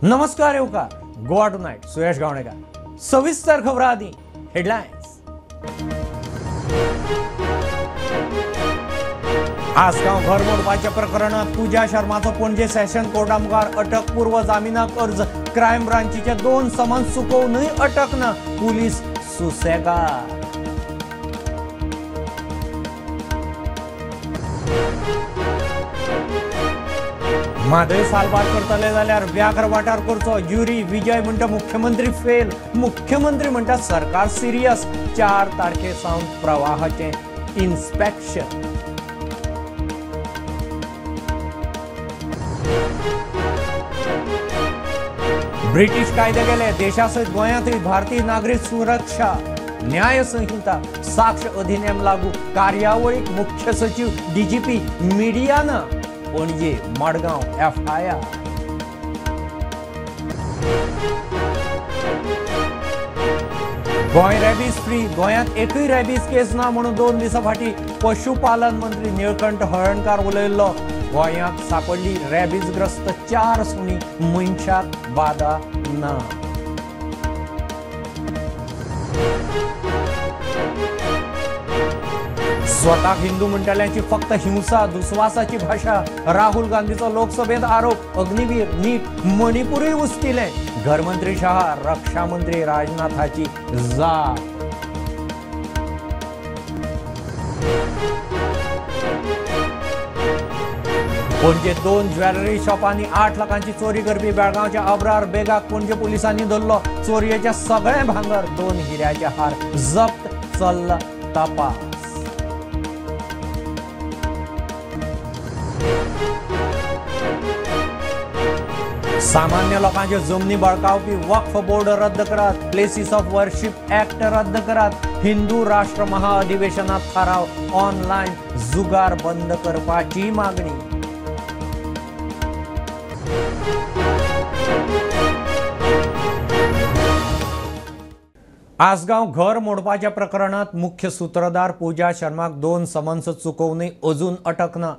नमस्कार येवकार गोवा टुनायट सुयश गावणेकर. सविस्तर खबरां आदी हेडलायन्स. आसगांव घर मोडपाच्या प्रकरणात पूजा शर्माचो पणजे सेशन कोर्टा मुखार अटकपूर्व जामिनाक अर्ज. क्रायम ब्रांचीचे 2 समन्स चुकोवनूय अटक ना, पुलीस सुसेगाद. म्हादय साल्वार करतले जाल्यार व्याघ्र वाठार करचो, युरी विजय म्हणटा मुख्यमंत्री फेल. मुख्यमंत्री म्हणटा सरकार सिरियस. 4 तारखे सावन प्रवाहाचें इन्स्पेक्शन. ब्रिटीश कायदे गेले, देशा सयत गोंयांतूय भारतीय नागरीक सुरक्षा न्याय संहिता साक्ष अधिनेम लागू. कार्यावळीक मुख्य सचिव डीजीपी मिडिया ना. Panaji Margao FIR. Goa rabies free, गोंयांत एकूय रॅबीज केस ना म्हणून 2 दिसां फाटीं पशुपालन मंत्री निळकंठ हळर्णकार उलयल्लो. गोंयांत सापडली रॅबीजग्रस्त 4 सुणी, मनशाक बादा ना. स्वताक हिंदू म्हणटल्यांची फक्त हिंसा दुस्वासाची भाशा. राहुल गांधीचो लोकसभेत आरोप. अग्निवीर नीट मणिपूरय उस्तिलें. घरमंत्री शहा, रक्षा मंत्री राजनाथाची जाप. पणजे 2 ज्वेलरी शॉपांनी 8 लाखांची चोरी करपी बेळगांवच्या अब्रार बेगाक पणजे पुलिसांनी धरलो. चोरयेचे सगळे भांगर, 2 हिऱ्याचे हार जप्त. चल्ला तपास. सामान्य लोकांच्यो जमनी बळकावपी वक्फ बोर्ड रद्द करात, प्लेसीस ऑफ वर्शिप ऍक्ट रद्द करात. हिंदू राष्ट्र महाअधिवेशनात थाराव. ऑनलायन जुगार बंद करपाची मागणी. आसगांव घर मोडपाच्या प्रकरणात मुख्य सूत्रधार पूजा शर्माक 2 समन्स चुकोवनूय अजून अटक ना.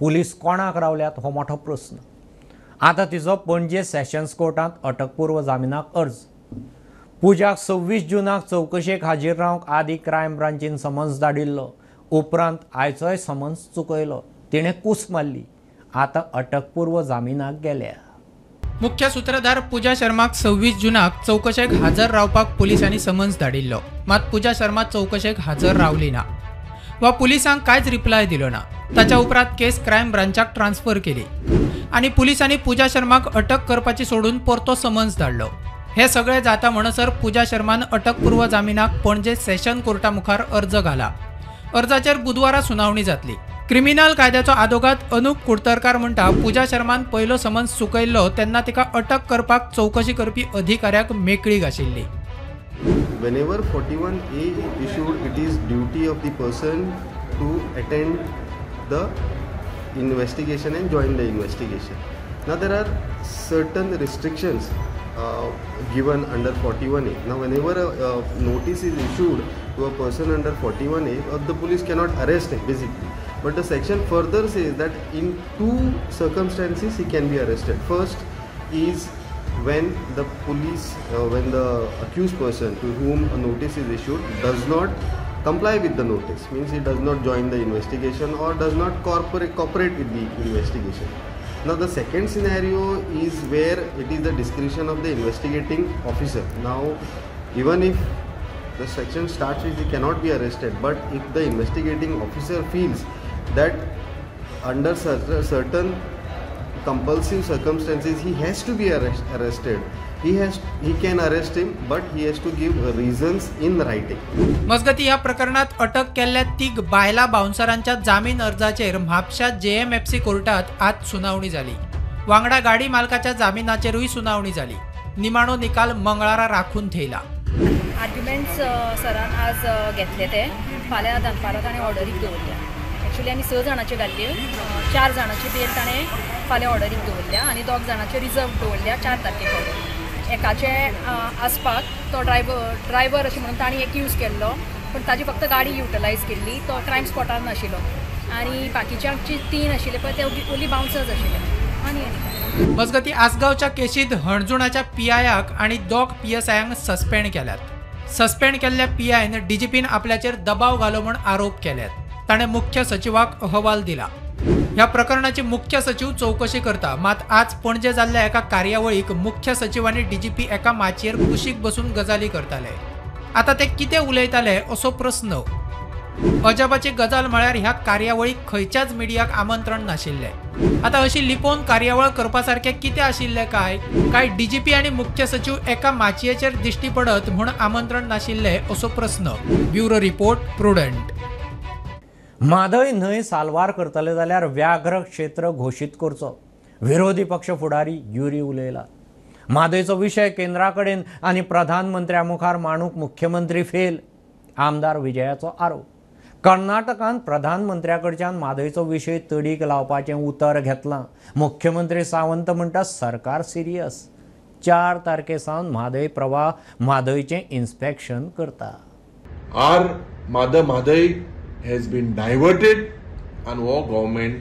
पुलीस कोणाक रावल्यात हो मोठो प्रस्न. आतां तिचो पणजे सेशन्स कोर्टांत अटकपूर्व जामिनाक अर्ज. पूजाक 26 जूनाक चवकशेक हाजीर रावंक आदी क्रायम ब्रांचीन समन्स धाडिल्लो. उपरांत आयचोय समन्स चुकयलो. तिणें कूस मारली. आतां अटकपूर्व जामिनाक गेल्या. मुख्य सूत्रधार पूजा शर्माक 26 जूनाक चवकशेक हाजर रावपाक पुलिसांनी समन्स धाडिल्लो. मात पूजा शर्मा चवकशेक हाजर रावली ना वा पुलिसांक कांयच रिप्लाय दिलो ना. ताच्या उपरांत केस क्रायम ब्रांचाक ट्रान्सफर केली आनी पुलिसांनी पूजा शर्माक अटक करपाची सोडून परतो समन्स धाडलो. हे सगळे जाता म्हणसर पूजा शर्मान अटकपूर्व जामिनाक पणजे सेशन कोर्टा मुखार अर्ज घाला. अर्जाचेर बुधवारा सुनावणी जातली. क्रिमिनल कायद्याचो आदोगाद अनुप कुडतरकार म्हणटा, पूजा शर्मान पयलो समन्स चुकयल्लो तेन्ना तिका अटक करपाक चवकशी करपी अधिकाऱ्याक मेकळीक आशिल्ली. Whenever 41A issued, it is duty of the person to attend the investigation and join the investigation. Now there are certain restrictions given under 41A. Now whenever a notice is issued to a person under 41A, the police cannot arrest him basically. But the section further says that in 2 circumstances he can be arrested. First is when the police, when the accused person to whom a notice is issued does not comply with the notice, means he does not join the investigation or does not cooperate with the investigation. Now the second scenario is where it is the discretion of the investigating officer. Now even if the section starts with he cannot be arrested, but if the investigating officer feels that under certain compulsive circumstances he has to be arrested, he can arrest him, but he has to give reasons in writing. मजगती ह्या प्रकरणात अटक केल्ल्या 3 बायला बाउन्सरांच्या जामीन अर्जाचेर म्हापशा JMFC कोर्टात आज सुनावणी जाली. वांगडा गाडी मालकाच्या जामिनाचेरूय सुनावणी जाली. निमाणो निकाल मंगळारा राखून थेयला. आर्ग्युमेंट्स सरान आज घेतले ते फाल्यां दनपारां ताणें ऑर्डरीक दवरल्या. एक्चुअली आमी 6 जाणांचे घाल्ली, 4 जाणांची बेल ताणें फाल्यां ऑर्डरीक दवरल्या आनी 2 जाणांचे रिजर्व दवरल्या 4 तारखेक ऑर्डर. एकाचे आसपाक तो ड्रायव्हर अशें म्हणून ताणें एक्यूज केल्लो, पूण ताजी फक्त गाडी युटिलायज केल्ली, तो क्रायम स्पॉटार नाशिल्लो. आनी बाकीच्यांची 3 आशिल्ले पळय ते ओन्ली बाउन्सर्स आशिल्ले. आनी मजगती आसगांवच्या केशीत हणजुणाच्या पीआयक आनी दोग पीएसआयांक सस्पेंड केल्यात. सस्पेंड केल्ल्या पीआयन डीजीपीन आपल्याचेर दबाव घालो म्हूण आरोप केल्यात. ताणें मुख्य सचिवाक अहवाल दिला. ह्या प्रकरणाची मुख्य सचिव चवकशी करता. मात आज पणजे जाल्ल्या एका कार्यावळीक मुख्य सचिव आनी डीजीपी एका माचयेर कुशीक बसून गजाली करताले. आतां ते कितें उलयताले असो प्रस्न. अजापाची गजाल म्हळ्यार ह्या कार्यावळीक खंयच्याच मिडियाक आमंत्रण नाशिल्लें. आतां अशी लिपोवन कार्यावळ करपा सारकें कितें आशिल्लें काय? काय डीजीपी आनी मुख्य सचिव एका माचयेचेर दिश्टी पडत म्हूण आमंत्रण नाशिल्लें असो प्रस्न. Bureau report, Prudent. Mhadei न्हंय साल्वार करतले जाल्यार व्याघ्र क्षेत्र घोशीत करचो, विरोधी पक्ष फुडारी युरी उलयला. म्हादयचो विशय केंद्रा कडेन आनी प्रधानमंत्र्या मुखार मांडूंक मुख्यमंत्री फेल, आमदार विजयाचो आरोप. कर्नाटकान प्रधानमंत्र्या कडच्यान म्हादयचो विशय तडीक लावपाचें उतर घेतलां. मुख्यमंत्री सावंत म्हणटा सरकार सिरियस. 4 तारखे सावन म्हादय प्रवाह म्हादयचें इन्स्पेक्शन करता. Our mother Mhadei has been diverted आनी हो गव्हर्मेंट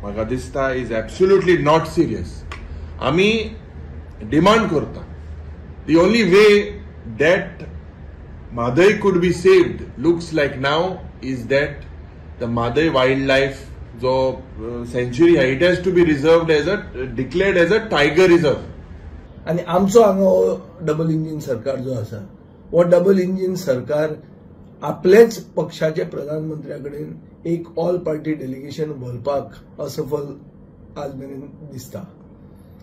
म्हाका दिसता is absolutely not serious. आमी डिमांड करता the only way that Mhadei could be saved looks like now is that the Mhadei wild life जो सेंच्युरी आहा it has to be reserved as a declared as a tiger reserve. आनी आमचो हांगा हो double engine सरकार जो आसा हो डबल इंजीन सरकार आपलेच पक्षाचे प्रधानमंत्र्या कडेन एक ऑल पार्टी डेलिगेशन व्हरपाक असफल आज मेरेन दिसता.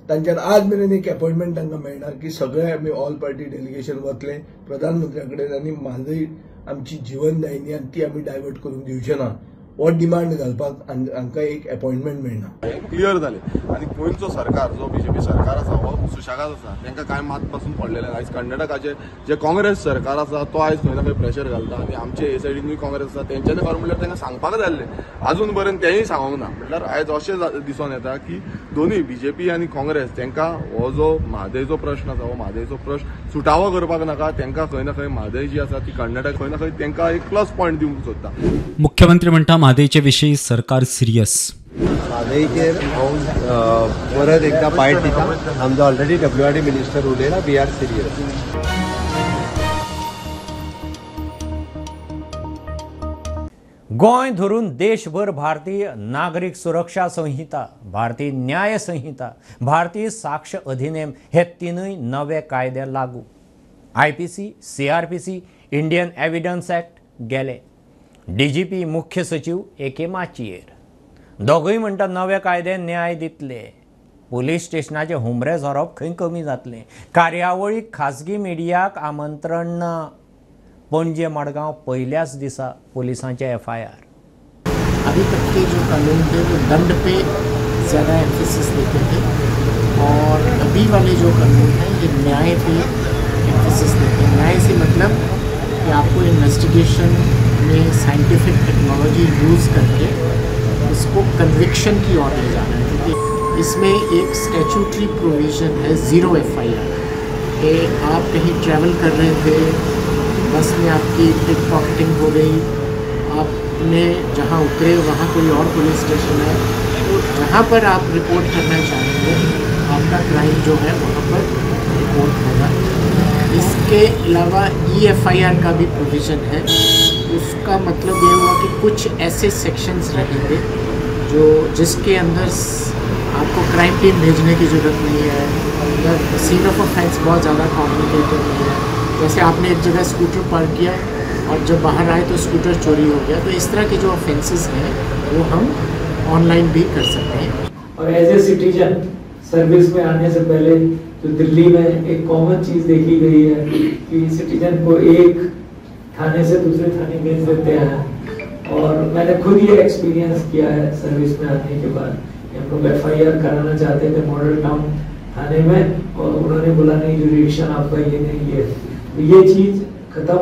तांच्यान आज मेरेन एक अपॉइंटमेंट तांकां मेळना की सगळे आमी ऑल पार्टी डेलिगेशन वतले प्रधानमंत्र्या कडेन आनी म्हादय आमची जिवनदायिनी आनी ती आमी डायवर्ट करूंक दिवचे ना हो डिमांड घालपाक हांकां एक अपॉइंटमेंट मेळना. क्लियर जालें आनी गोंयचो सरकार जो बीजेपी सरकार आसा हो सुशेगाद आसा, तांकां कांय मात पासून पडलेलें. आयज कर्नाटकाचें जें काँग्रेस सरकार आसा तो आयज खंय ना खंय प्रेशर घालता आनी आमचे हे सायडीनूय काँग्रेस आसा तेंच्यांनी खरें म्हणल्यार तांकां सांगपाक जाय आसलें, आजून पर्यंत तेंय सांगूंक ना. म्हणल्यार आयज अशें दिसून येता की दोनूय बीजेपी आनी काँग्रेस तांकां हो जो म्हादयचो प्रश्न आसा हो म्हादयचो प्रश्न सुटावो करपाक नाका, तांकां खंय ना खंय म्हादय जी आसा ती कर्नाटक खंय ना खंय तांकां एक प्लस पॉयंट दिवंक सोदता. मुख्यमंत्री म्हणटा म्हादयचे विशीं सरकार सिरियस. म्हादयचेर हांव परत एकदा बायट दिता. आमचो already WRD minister उलयला, we are serious. Goa धरून देशभर भारतीय नागरीक सुरक्षा संहिता, भारतीय न्याय संहिता, भारतीय साक्ष अधिनेम हे तिनूय नवे कायदे लागू. IPC, CRPC, Indian evidence act गेले. डीजीपी मुख्य सचिव एके माचयेर. दोगूय म्हणटा नवे कायदे न्याय दितले. पुलीस स्टेशनाचे हुमरे झरप खंय कमी जातलें. कार्यावळीक खाजगी मिडियाक आमंत्रण ना. पणजे मडगांव पयल्याच दिसा पुलिसांचे FIR. अभी तक के जो कानून थे वो दंड पे ज़्यादा एम्फेसिस देते थे और अभी वाले जो कानून हैं ये न्याय पे एम्फेसिस देते हैं. न्याय से मतलब कि आपको इन्वेस्टिगेशन में साइंटिफिक टेक्नोलॉजी यूज़ करके उसको कन्विक्शन की ओर ले जाना है, क्योंकि इसमें एक स्टैट्यूटरी प्रोविज़न है 0 FIR कि आप कहीं ट्रैवल कर रहे थे, बस में आपकी पिक पॉकेटिंग हो गई, आपने जहां उतरे वहां कोई और पुलिस स्टेशन है, तो जहां पर आप रिपोर्ट करना चाहेंगे आपका क्राइम जो है वहां पर रिपोर्ट होगा. इसके अलावा EFIR का भी प्रोविज़न है. उसका मतलब ये हुआ कि कुछ ऐसे सेक्शंस रहेंगे जो जिसके अंदर आपको क्राइम टीम भेजने की ज़रूरत नहीं है या सीन ऑफ ऑफेंस बहुत ज़्यादा कॉम्प्लिकेटेड नहीं है. जैसे आपने एक जगह स्कूटर पार्क किया और जब बाहर आए तो स्कूटर चोरी हो गया, तो इस तरह के जो ऑफेंसेस हैं वो हम ऑनलाइन भी कर सकते हैं. और एज ए सिटीजन सर्विस में आने से पहले जो दिल्ली में एक कॉमन चीज़ देखी गई है कि सिटीजन को एक थाने से दूसरे थाने भेज देते हैं, और मैंने खुद ये एक्सपीरियंस किया है सर्विस में आने के बाद. हम लोग FIR कराना चाहते थे मॉडल टाउन थाने में और उन्होंने बोला नहीं जुरिडिक्शन आपका ये नहीं है. तो ये चीज़ खत्म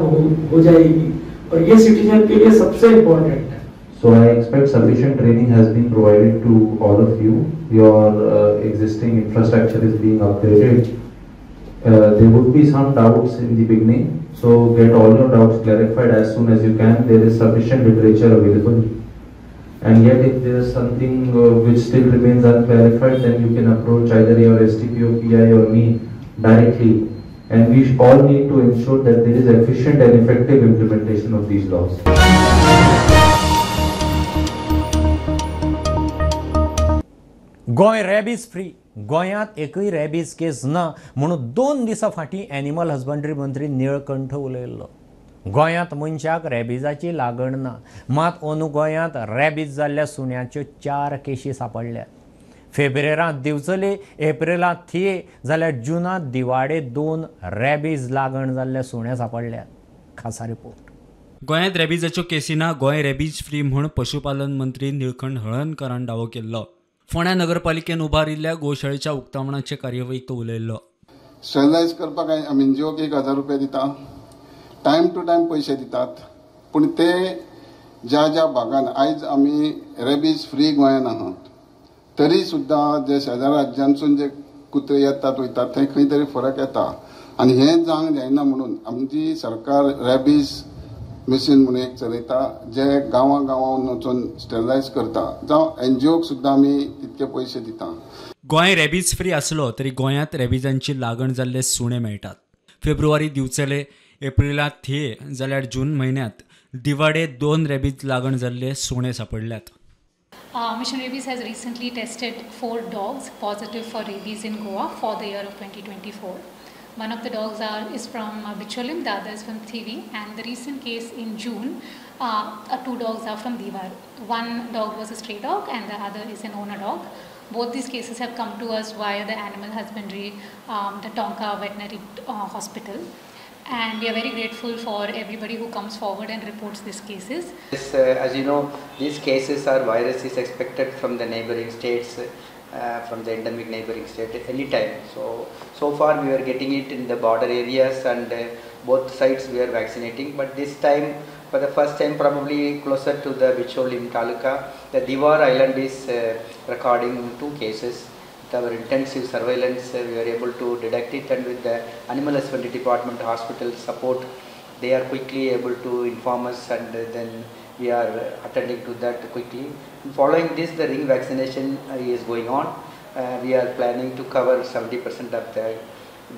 हो जाएगी और ये सिटीजन के लिए सबसे इम्पोर्टेंट है. So I expect sufficient training has been provided to all of you. Your existing infrastructure is being upgraded. There would be some doubts in the beginning, so get all your doubts clarified as soon as you can. There is sufficient literature available, And yet if there is something which still remains unclarified, then you can approach either your SDPO, PI or me directly. And we all need to ensure that there is efficient and effective implementation of these laws. Goa rabies free. गोंयांत एकूय rabies केस ना म्हणून 2 दिसां फाटीं animal husbandry मंत्री निळकंठ उलयल्लो. गोंयांत मनशाक रॅबिजाची लागण ना, मात अंदू गोंयांत रॅबीज जाल्ल्या सुण्याच्यो 4 केशी सांपडल्यात. फेब्रेरांत दिवचले, एप्रिलांत थिये, जाल्यार जुनांत दिवाडे 2 रॅबीज लागण जाल्ल्या सुण्या सांपडल्यात. खासा रिपोर्ट. गोंयांत रॅबिजाच्यो केसी ना, गोंय रॅबीज फ्री म्हूण पशुपालन मंत्री निळकंठ हळर्णकरान दावो केल्लो. फोंड्या नगरपालिकेन उबारिल्ल्या गोशाळेच्या उक्तावणाचे कार्यवाहीत तो उलयल्लो. स्टरलायज करपाक आमी एनजीओक 1000 रुपया दिता, टायम टू टायम पयशे दितात, पूण ते ज्या ज्या भागान आयज आमी रेबीज फ्री गोंयान आहात तरी सुद्दां जे शेजार राज्यांसून जे कुत्रे येतात वयतात थंय खंय तरी फरक येता आनी हें जावंक जायना म्हणून आमची सरकार रेबीज मिशन म्हणून एक चलयता, जे गांवां गांवां वचून स्टरलायज करता, जावं एनजीओक सुद्दां आमी तितके पयशे दिता. गोंय रॅबीज फ्री आसलो तरी गोंयांत रॅबिजांची लागण जाल्ले सुणे मेळटात. फेब्रुवारी दिवचले, एप्रिलांत थिये, जाल्यार जून म्हयन्यांत दिवाडे 2 रॅबीज लागण जाल्ले सुणे सांपडल्यात. Mission Rabies has recently tested 4 dogs positive for rabies in Goa for the year of 2024. One of the dogs is from Bicholim, the other is from Thivi, and the recent case in June, 2 dogs are from Diwar. One dog was a stray dog and the other is an owner dog. Both these cases have come to us via the animal husbandry, the Tonka Veterinary Hospital. And we are very grateful for everybody who comes forward and reports these cases. Yes, as you know, these cases are virus is expected from the neighboring states, from the endemic neighboring state at any time. So far we are getting it in the border areas and both sides we are vaccinating. But this time, for the first time, probably closer to the Bicholim Taluka, the Diwar Island is recording 2 cases. With our intensive surveillance, we were able to detect it, and with the Animal Husbandry Department hospital support, they are quickly able to inform us, and then we are attending to that quickly. And following this, the ring vaccination is going on. We are planning to cover 70% of the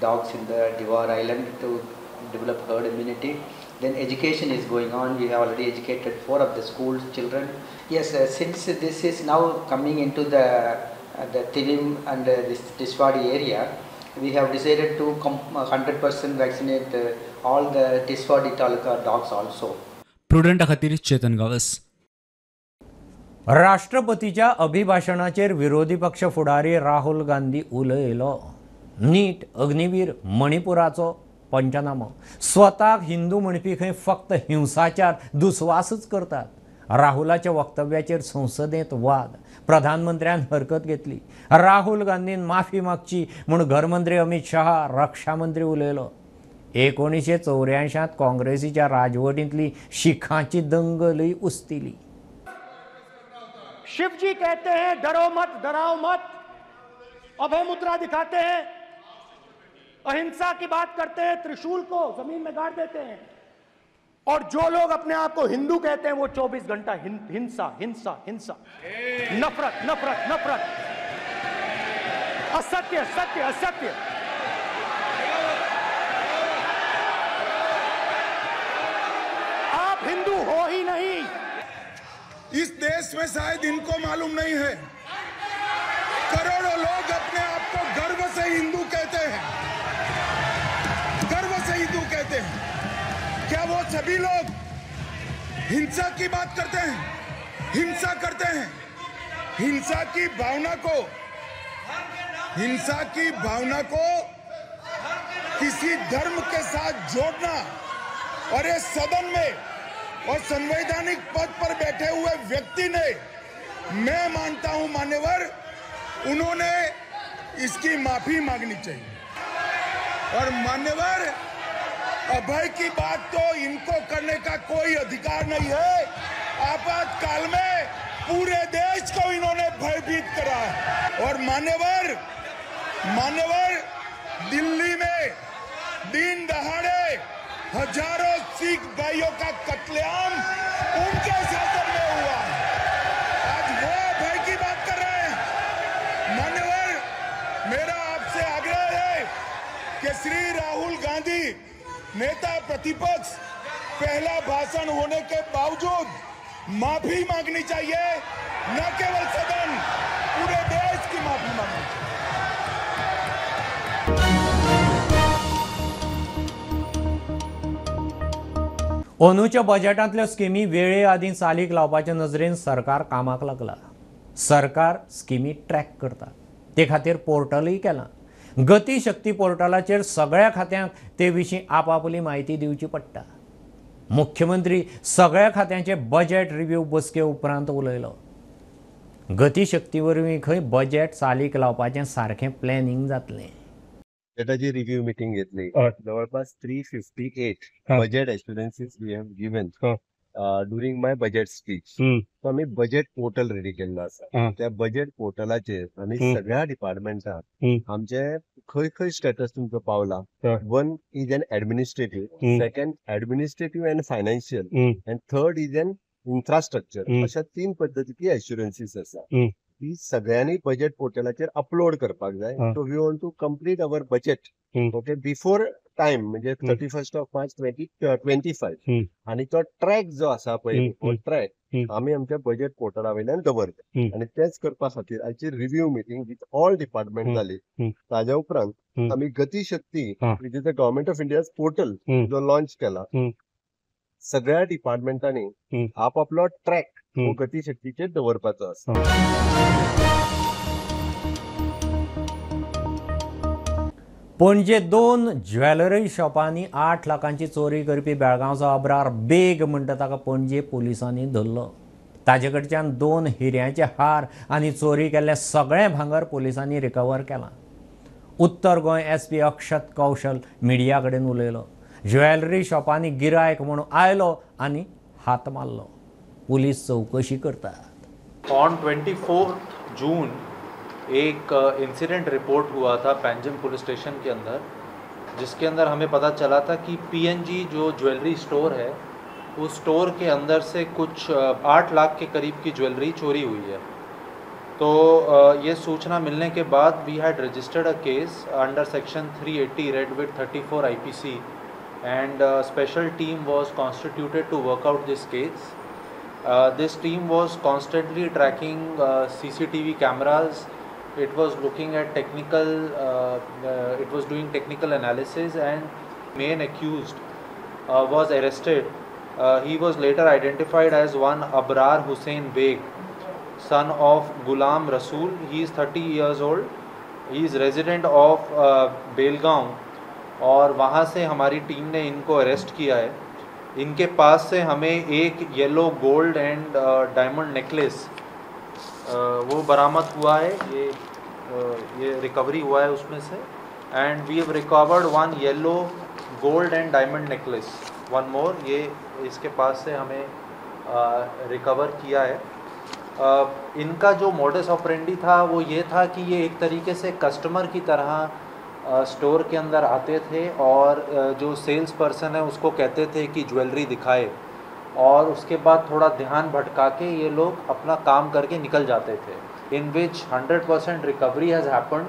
dogs in the Diwar Island to develop herd immunity. Then education is going on. We have already educated 4 of the school children. Yes, since this is now coming into the Tivim and this Tiswadi area, we have decided to 100% vaccinate all the Tiswadi Taluka dogs also. Prudent खातीर चेतन गावस. राष्ट्रपतीच्या अभिभाषणाचेर विरोधी पक्ष फुडारी राहुल गांधी उलयलो. नीट, अग्निवीर, मणिपुराचो पंचनामो, स्वताक हिंदू म्हणपी खंय फक्त हिंसाचार दुस्वासच करतात. राहुलाच्या वक्तव्याचेर संसदेंत वाद. प्रधानमंत्र्यान हरकत घेतली. राहुल गांधीन माफी मागची म्हूण घरमंत्री अमित शहा, रक्षा मंत्री उलयलो. 1984 काँग्रेसीच्या राजवटींतली शिखांची दंगलय उस्तिली. शिवजी कहते हैं डरो मत, डराओ मत, अभय मुद्रा दिखाते हैं, अहिंसा की बात करते हैं, त्रिशूल को जमीन में गाड़ देते हैं, और जो लोग अपने आप को हिंदू कहते हैं वो 24 घंटा हिंसा हिंसा हिंसा, नफरत नफरत नफरत, असत्य सत्य असत्य. आप हिंदू हो ही नहीं। इस देश में शायद इनको मालूम नहीं है, करोड़ों लोग अपने आप को गर्व से हिंदू कहते हैं, गर्व से हिंदू कहते हैं। क्या वो सभी लोग हिंसा की बात करते हैं, हिंसा करते हैं? हिंसा की भावना को, हिंसा की भावना को किसी धर्म के साथ जोड़ना और ये सदन में और संवैधानिक पद पर बैठे हुए व्यक्ति ने, मैं मानता हूं मान्यवर, उन्होंने इसकी माफी मांगनी चाहिए। और मान्यवर, अभय की बात तो इनको करने का कोई अधिकार नहीं है। आपातकाल में पूरे देश को इन्होंने भयभीत करा है। और मान्यवर, मान्यवर, दिल्ली में दिन दहाड़े हजारों सिख भाइयों का कत्लेआम उनके शासन में हुआ। कि श्री राहुल गांधी नेता प्रतिपक्ष पहला भाषण होने के बावजूद माफी मांगनी चाहिए, न केवल सदन, पूरे देश की माफी मांगनी चाहिए। अंदूच्या बजेटांतल्यो स्किमी वेळे आदीं चालीक लावपाचे नजरेन सरकार कामाक लागला। सरकार स्किमी ट्रॅक करता, ते खातीर पोर्टलूय केलां। गतीशक्ती पोर्टलाचेर सगळ्या खात्यांक ते विशीं आपापली म्हायती दिवची पडटा। मुख्यमंत्री सगळ्या खात्यांचे बजेट रिव्यू बसके उपरांत उलयलो। गतीशक्ती वरवीं खंय बजेट चालीक लावपाचें सारकें प्लॅनिंग जातलें। बजेटाची रिव्यू मिटींग घेतली, जवळपास 358 budget assurances we have given during my budget speech. So आमी बजेट पोर्टल रेडी केल्लो आसा, त्या बजेट पोर्टलाचेर आमी सगळ्या डिपार्टमेंटाक आमचे खंय खंय स्टेटस तुमचो पावला, one is an administrative, second administrative and financial, and third is an infrastructure, अशा 3 पद्दतीची एश्युरन्सीस आसा। ती सगळ्यांनी बजेट पोर्टलाचेर अपलोड करपाक जाय। So we want to complete our budget okay before time, म्हणजे 31 मार्च 2025, आणि तो ट्रॅक जो आसा पळय तो ट्रॅक आमी आमच्या बजेट पोर्टला वयल्यान दवरता आनी तेच करपा खातीर आयची review meeting with all department जाली। ताज्या उपरांत आमी Gatishakti which is the government of India's portal जो लॉन्च केला, सगळ्या डिपार्टमेंटांनी आपापलो ट्रॅक हो गतीशक्तीचेर दवरपाचो आसा। पणजे 2 ज्वेलरी शॉपांनी 8 लाखांची चोरी करपी बेळगांवचो अब्रार बेग म्हणटा ताका पणजे पुलिसांनी धरलो। ताजे कडच्यान 2 हिऱ्यांचे हार आनी चोरी केल्लें सगळें भांगर पुलिसांनी रिकवर केलां। उत्तर गोंय एसपी अक्षत कौशल मिडिया कडेन उलयलो। ज्वेलरी शॉपांनी गिरायक म्हणून आयलो आनी हात मारलो। पुलीस चौकशी करतात। ऑन 24 जून एक इंसिडेंट रिपोर्ट हुआ था पैंजम पुलिस स्टेशन के अंदर, जिसके अंदर हमें पता चला था कि पीएनजी जो ज्वेलरी स्टोर है उस स्टोर के अंदर से कुछ 8 लाख के करीब की ज्वेलरी चोरी हुई है। तो ये सूचना मिलने के बाद we had registered a case under section 380 read with 34 IPC and special team was constituted to work out this case. This team was constantly tracking CCTV cameras. It was looking at technical, it was doing technical analysis, and main accused was arrested. He was later identified as one Abrar Hussain Beg, son of Ghulam Rasool. He is 30 years old. He is resident of Belgaum, और वहाँ से हमारी team ने इनको arrest किया है। इनके pass से हमें एक yellow gold and diamond necklace वो बरामद हुआ है, ये रिकवरी हुआ है उसमें से। And we have recovered one yellow gold and diamond necklace, one more, ये इसके पास से हमें रिकवर किया है। इनका जो मोडस ऑपरेंडी था वो ये था कि ये एक तरीके से कस्टमर की तरह स्टोर के अंदर आते थे और जो सेल्स पर्सन है उसको कहते थे कि ज्वेलरी दिखाए, और उसके बाद थोड़ा ध्यान भटका के ये लोग अपना काम करके निकल जाते थे। In which 100% recovery has happened.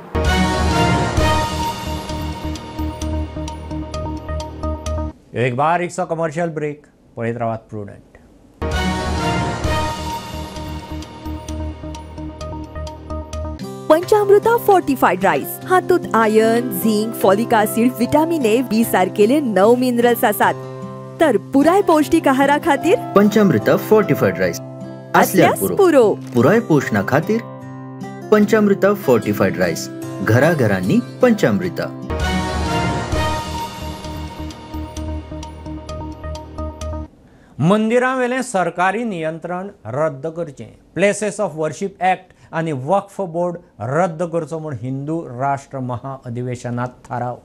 एक बारीकसो कमर्शियल ब्रेक, पळयत रावात प्रुडंट। पंचामृता फोर्टिफाईड राईस हातूंत iron, zinc, folic acid, vitamin A, B सारकेले 9 minerals आसात। तर पुराय पौष्टिक आहारा खातीर पंचामृता फोर्टिफाईड राईस आसल्यार पुरो। पुराय पोषणा खातीर पंचामृता फोर्टिफाईड राईस, घराघरांनी पंचामृता। मंदिरां सरकारी नियंत्रण रद्द करचें, प्लेसेस ऑफ वर्शिप एक्ट आनी वक्फ बोर्ड रद्द करचो म्हूण हिंदू राष्ट्र महाअधिवेशनात थाराव।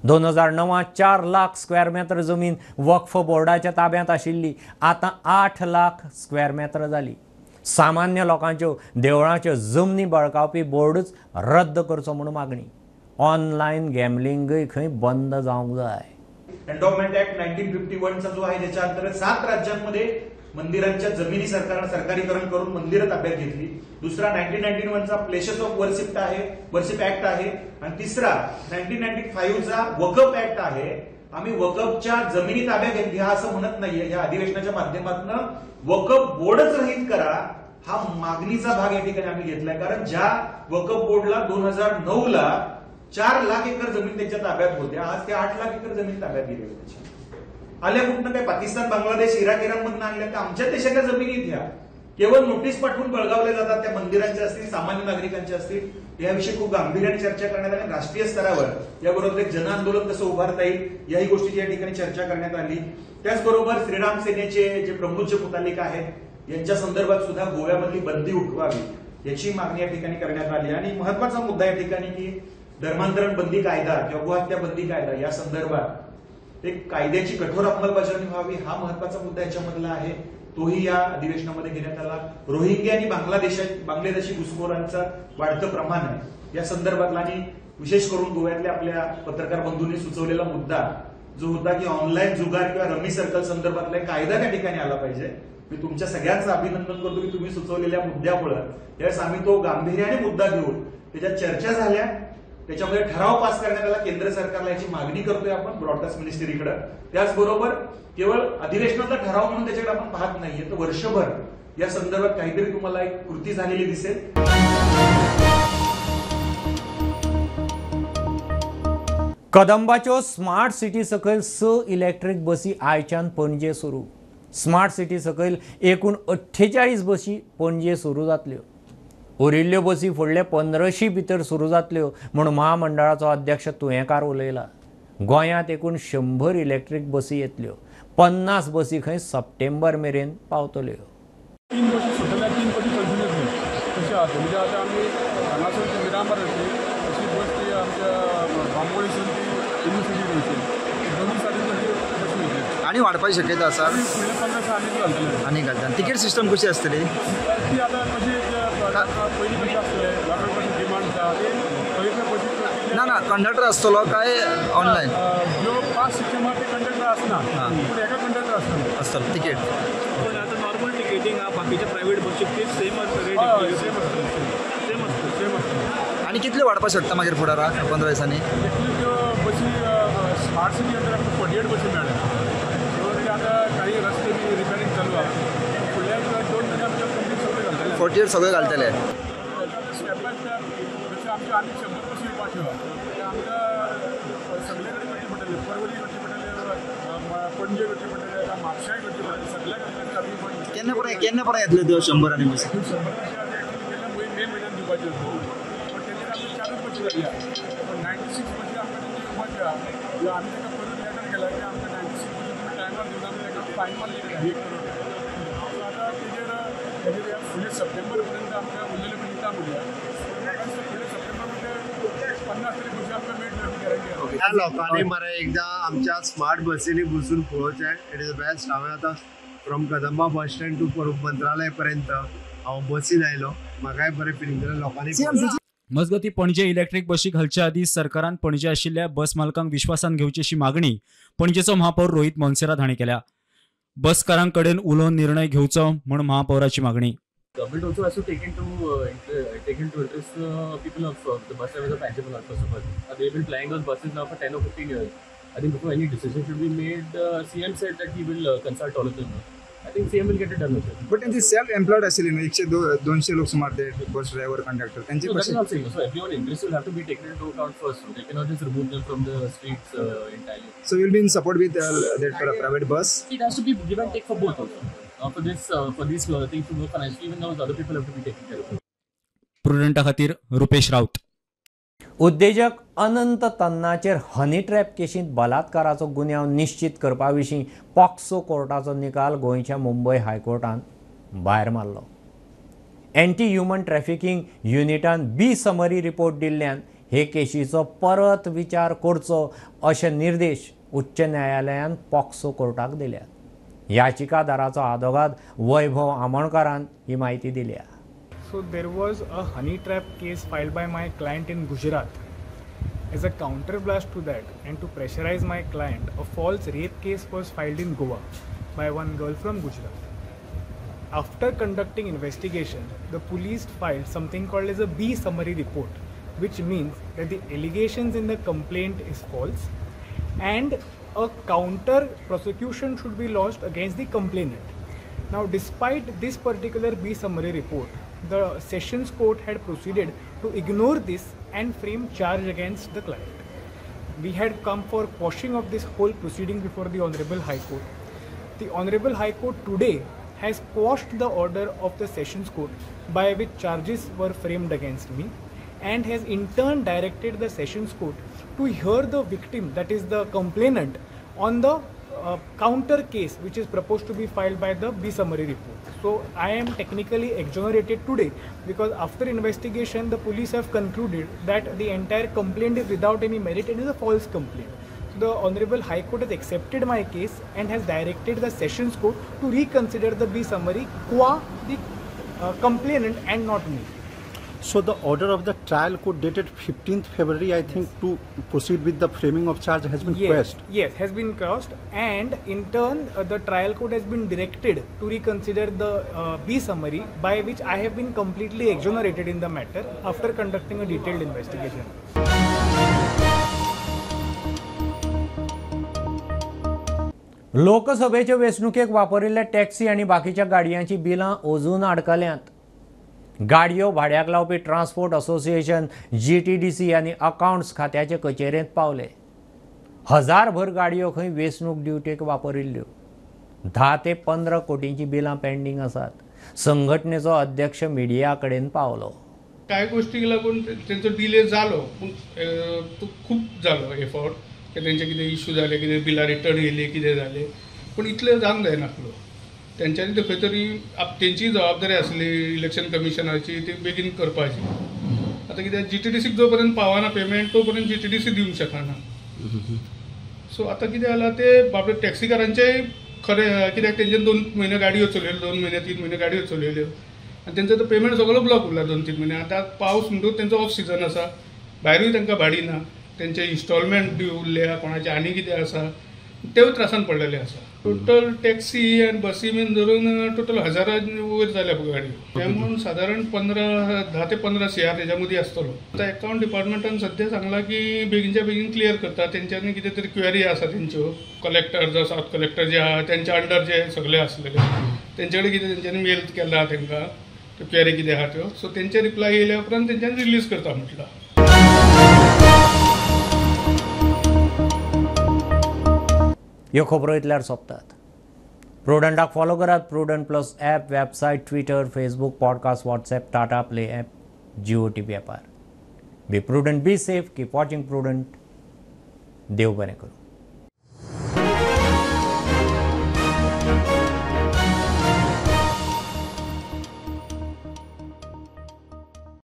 2009 4 लाख स्क्वेअर मेत्र जमीन वक्फ बोर्डाच्या ताब्यांत आशिल्ली, आतां 8 लाख स्क्वेअर मेत्र जाली। सामान्य लोकांच्यो देवळांच्यो जमनी बळकावपी बोर्डूच रद्द करचो म्हूण मागणी। ऑनलायन गॅमलिंगूय खंय बंद जावंक जाय। एन्डॉवमेंट ऍक्ट 1951 चा जो आहे, ज्याच्या अंतर्गत 7 राज्यांमध्ये मंदिरांच्या जमिनी सरकारनं सरकारीकरण करून मंदिरं ताब्यात घेतली. दुसरा 1991चा प्लेसेस ऑफ वर्शिप आहे, वर्शिप ऍक्ट आहे. आणि तिसरा 1995चा वकफ ऍक्ट आहे. आम्ही वकफच्या जमिनी ताब्यात घ्या असं म्हणत नाहीये. या अधिवेशनाच्या माध्यमातून वकफ बोर्डच रहित करा हा मागणीचा भाग या ठिकाणी आम्ही घेतलाय. कारण ज्या वकफ बोर्डला 2009ला 4 लाख एकर जमीन त्यांच्या ताब्यात होत्या, आज त्या 8 लाख एकर जमीन ताब्यात गेली त्याच्या. आल्या कुठनं काय? पाकिस्तान, बांगलादेश, इराक, इराण मधनं आणल्या तर आमच्या देशाच्या जमिनीत ह्या केवळ नोटीस पाठवून बळगावल्या जातात. त्या मंदिरांच्या असतील, सामान्य नागरिकांच्या असतील. याविषयी खूप गांभीर्याने चर्चा करण्यात आली. राष्ट्रीय स्तरावर याबरोबर एक जन आंदोलन कसं उभारता येईल याही गोष्टीची या ठिकाणी चर्चा करण्यात आली. त्याचबरोबर श्रीराम सेनेचे जे प्रमोद मुतालिक आहेत यांच्या संदर्भात सुद्धा गोव्यामधली बंदी उठवावी याची मागणी या ठिकाणी करण्यात आली. आणि महत्वाचा मुद्दा या ठिकाणी की धर्मांतरण बंदी कायदा किंवा गोहत्या बंदी कायदा या संदर्भात एक कायद्याची कठोर अंमलबजावणी व्हावी हा महत्वाचा मुद्दा याच्यामधला आहे, तोही या अधिवेशनामध्ये घेण्यात आला. रोहिंग्या आणि बांगलादेशी घुसखोरांचा वाढतं प्रमाण आहे या संदर्भातला आणि विशेष करून गोव्यातल्या आपल्या पत्रकार बंधूंनी सुचवलेला मुद्दा जो होता की ऑनलाईन जुगार किंवा रमी सर्कल संदर्भातला कायदा त्या ठिकाणी आला पाहिजे. मी तुमच्या सगळ्यांचं अभिनंदन करतो की तुम्ही सुचवलेल्या मुद्द्यामुळे यावेळेस आम्ही तो गांभीर्याने मुद्दा घेऊन त्याच्यात चर्चा झाल्या, त्याच्यामध्ये ठराव पास करण्यात आला. केंद्र सरकारला याची मागणी करतोय आपण ब्रॉडकास्ट मिनिस्ट्रीकडे. त्याचबरोबर केवळ अधिवेशनाचा ठराव म्हणून त्याच्याकडे आपण पाहत नाहीये, तर वर्षभर या संदर्भात काहीतरी तुम्हाला एक कृती झालेली दिसेल. कदंबाच्यो स्मार्ट सिटी सकयल 6 इलेक्ट्रीक बसी आयच्यान पणजे सुरू. स्मार्ट सिटी सकयल एकूण 48 बसी पणजे सुरू जातल्यो. उरिल्ल्यो बसी फुडले 15 भितर सुरू जातल्यो म्हूण महामंडळाचो अध्यक्ष तुयेंकार उलयला. गोंयांत एकूण 100 इलेक्ट्रीक बसी येतल्यो. 50 बसी खंय सप्टेंबर मेरेन पावतल्यो. 3 बसी सुटल्या, 3 बसी कंटिन्यूस तशें आसा. म्हणजे आतां आमी हांगासून मिरामार येतली तशी बस ती आमच्या बांबोळीसून ती युनिवर्सिटी वयतली. दोनूय सायडीन तशी बसी वयतली. आनी वाडपाची शक्यता आसा? फुडले 15 आनी घालतले. आनी घालता. तिकेट सिस्टम कशी आसतली? ती आतां कशी पयलीं कशी आसतलें लोकांक कशी डिमांड आसा थंय बसी. ना ना कंडक्टर आसतलो काय ऑनलायन? ज्यो पास सिस्टम आहा ते कंडक्टर आसना, पूण एका कंडक्टर आसतलो आसतलो तिकेट. पूण आतां नॉर्मल टिकेटींग आहा बाकीच्या प्रायवेट बसीक ती सेम आसता, रेट सेम आसतली, सेम आसतली, सेम आसतली. आनी कितले वाडपाक शकता मागीर फुडाराक 15 दिसांनी? एक्चुली त्यो बसी स्मार्ट सिटी अंडर आमकां 48 बसी मेळ्ळ्या. सो ते आतां काही रस्ते बी रिपेरींग चालू आहा. फुडल्या 2 म्हयन्या भितर कंप्लीट सगळे घालतले. 48 सगळे घालतले. स्टेप बाय स्टेप जशें आमचे आनी 100 बसी येवपाच्यो ते आमकां सगळे कडेन करचे पडटले. परवरी करचे पडटले, पणजे करचे पडटले, म्हापशाय करचे पडटले, सगळ्या कडेन. केन्ना पर्यंत केन्ना पर्यंत येतल्यो त्यो 100 आनी बसी? 100 बसी आतां एक्चुली गेल्या मे म्हयन्यान दिवपाच्यो, पण तेजेर आमकां 4 बसी जाल्या. पण 96 बसी आमकां तेंची येवपाच्यो आहा. आमी ताका परत लेटर केला की आमकां 96 बसी तुमी टायमार दिवन आमी ताका फायन मारली 1 करोड. सो आतां तेजेर तेजेर फुडले सप्टेंबर पर्यंत आमकां उरलेले पण दिता म्हणल्या. फुडले सप्टेंबर म्हणजे 50 तरी बसी आमकां मेळटल्यो अशी गॅरंटी आहा. ह्या लोकांनी मरे एकदां आमच्या स्मार्ट बसींनी बसून पळोवचें. It is best. हांवें आतां from Kadamba bus stand to Mantralaya पर्यंत हांव बसीन आयलो, म्हाकाय बरें फिलींग जालें लोकांनी. मजगती पणजे इलेक्ट्रीक बशी घालचे आदीं सरकारान पणजे आशिल्ल्या बस मालकांक विश्वासान घेवची अशी मागणी पणजेचो महापौर रोहित मोन्सेरात हांणी केल्या. बसकारांकडेन उलोवन निर्णय घेवचो म्हूण महापौराची मागणी. Government also has to take into interest the people of the bus drivers of Panjim first of all. They've been plying those buses now for 10 or 15 years. I think before any decision should be made, CM said that he will consult all of them. I think CM will get it done with it. But त्यांचे self employed असेल न्हू, 100-200 लोक सुमार ते bus driver conductor त्यांचे. No, that is not saying. So everyone interest will have to be taken into account first. So they cannot just remove them from the streets entirely. So will be in support with that private bus. It has to be give and take for both also. For these things to work financially, even those other people have to be taken care of. प्रुडंटा खातीर रुपेश राऊत. उद्देजक अनंत तन्नाचेर honey trap केशींत बलात्काराचो गुन्यांव निश्चित करपा विशीं POCSO कोर्टाचो निकाल गोंयच्या मुंबय हायकोर्टान भायर मारलो. एंटी ह्युमन ट्रॅफिकींग युनिटान बी समरी रिपोर्ट दिल्ल्यान हे केशीचो परत विचार करचो अशे निर्देश उच्च न्यायालयान पॉक्सो कोर्टाक दिल्यात. याचिकादाराचो आदोगाद वैभव आमोणकारान ही म्हायती दिल्या. So there was a honey trap case filed by my client in Gujarat. As a counterblast to that and to pressurize my client, a false rape case was filed in Goa by one girl from Gujarat. After conducting investigation, the police filed something called as a B summary report, which means that the allegations in the complaint is false and a counter prosecution should be lodged against the complainant. Now, despite this particular B summary report, the Sessions Court had proceeded to ignore this and frame charge against the client. We had come for quashing of this whole proceeding before the Honorable High Court. The Honorable High Court today has quashed the order of the Sessions Court by which charges were framed against me, and has in turn directed the Sessions Court to hear the victim, that is the complainant, on the counter case which is proposed to be filed by the B summary report. So I am technically exonerated today because after investigation the police have concluded that the entire complaint is without any merit and is a false complaint. So the Honorable High Court has accepted my case and has directed the Sessions Court to reconsider the B summary qua the complainant and not me. So the order of the trial court dated 15th February, I think, yes, to proceed with the framing of charge has been quashed. Yes, has been quashed, and in turn the trial court has been directed to reconsider the B summary by which I have been completely exonerated in the matter after conducting a detailed investigation. लोकसभेचे वेंचणुकेक वापरिल्ले taxi आनी बाकीच्या गाडयांची बिलां अजून अडकल्यांत. गाडयो भाड्याक लावपी transport association GTDC आनी accounts खात्याचे कचेरेंत पावले. हजारभर गाडयो खंय वेंचणूक ड्युटेक वापरिल्ल्यो. 10 ते 15 कोटींची बिलां पेंडींग आसात. संघटनेचो अध्यक्ष मिडिया कडेन पावलो. कांय गोष्टीक लागून तेंचो डिले जालो, पूण तो खूब जालो एफर्ट की तेंचे कितें इश्यू जाले, कितें बिलां रिटर्न येयली, कितें जालें, पूण इतलें जावंक जायनासलो. तेंच्यांनी ते खंय तरी तेंची जबाबदारी आसली इलेक्शन कमिशनाची ती बेगीन करपाची. आतां कितें GTDCक जो पर्यंत पावना पेमेंट तो पर्यंत GTDC दिवंक शकना. सो आतां कितें जालां ते बाबडे टॅक्सीकारांचेय खरें कित्याक तेंच्यान 2 म्हयने गाडयो चलयल्यो, 2 म्हयने 3 म्हयने गाडयो चलयल्यो आनी तेंचो तो पेमेंट सगळो ब्लॉक उरला 2-3 म्हयने. आतां पावस म्हणटकूच तेंचो ऑफ सिजन आसा, भायरूय तांकां भाडी ना, तेंचे इन्स्टॉलमेंट ड्यू उरल्या, कोणाचे आनी कितें आसा, तेवूय त्रासान पडलेले आसा. टोटल टॅक्सी आनी बसी बीन धरून टोटल हजारां वयर जाल्या गाडयो, ते म्हणून सादारण 10 ते 15 CR तेच्या मदीं आसतलो. आतां एकावंट डिपार्टमेंटान सद्या सांगलां की बेगीनच्या बेगीन क्लियर करता. तेंच्यांनी कितें तरी क्वेरी आसा तेंच्यो, कलेक्टर जावं सावथ कलेक्टर जे आहा तेंच्या अंडर जे सगळे आसलेले तेंचे कडेन कितें तेंच्यांनी मेल केला तेंकां, त्यो क्वेरी कितें आहा त्यो, सो तेंचे रिप्लाय येयल्या उपरांत तेंच्यांनी रिलीज करता म्हटलां. ह्यो खबरो इतल्यार सोंपतात. प्रुडंटाक फॉलो करात. Prudent plus app, website, Twitter, Facebook, podcast, WhatsApp, Tata Play app, Jio TV ॲपार. Be prudent, be safe, keep watching Prudent. देव बरें करूं.